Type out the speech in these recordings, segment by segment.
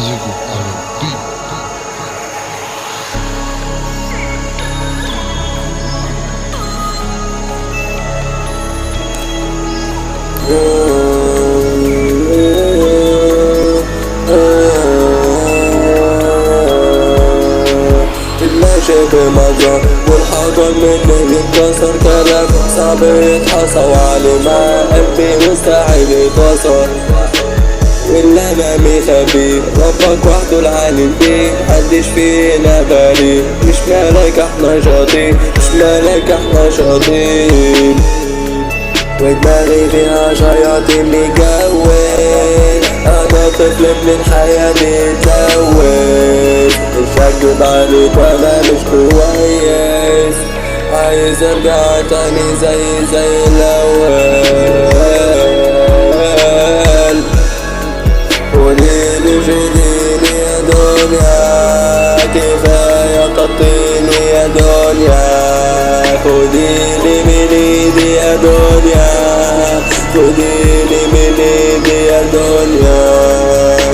Diego on the beat. الماشي بمنظر والحجر مني يتكسر، كلام صعب يتحصى وعلي مع قلبي مستحيل يتوصل. واللي امامي خبير ربك وحده العالم بيه، محدش فينا بريء، مش مالك احنا شاطين، مش مالك احنا شاطين. ودماغي فيها شياطين مجوز، انا طفل من الحياة متلوث، مش هكدب عليك وانا مش كويس، عايز ارجع تاني زي الاول. قوليلي فيني يا دنيا، كفاية قطيني يا دنيا، خديني من ايدي يا دنيا، خديني من ايدي يا دنيا.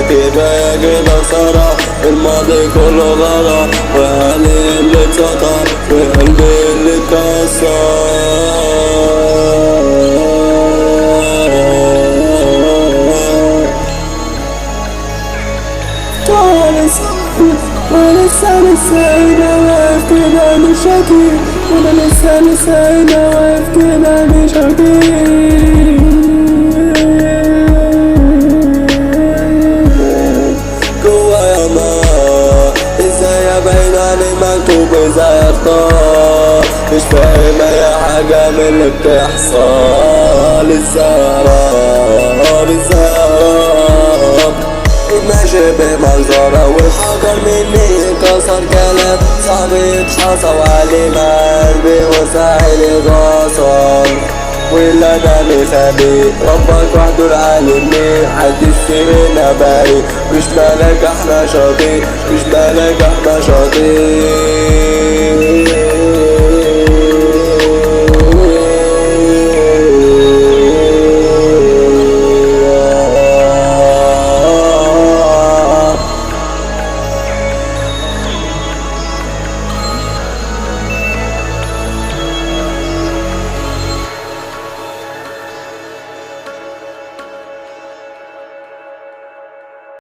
كفاية كده صرا، الماضي كله غلط، وعقلي اللي اتسطر وقلبي اللي اتكسر. وانا لسه انا واقف كده مش هطير، وانا لسه انا واقف كده مش هطير. جوايا نار، ازاي ابين علي مكتوب، ازاي اختار، مش فاهم اي حاجة من اللي بتحصل. ازاي اهرب، ازاي اهرب، ماشي بمنظرة والحجر مني اتكسر، كلام صعب يتحصى وعلي مع قلبي وساحل يتوصل. واللي انا مخبي ربك وحده العالم ليه، محدش فينا بريء، مش مالك احنا شاطين، مش مالك احنا شاطين.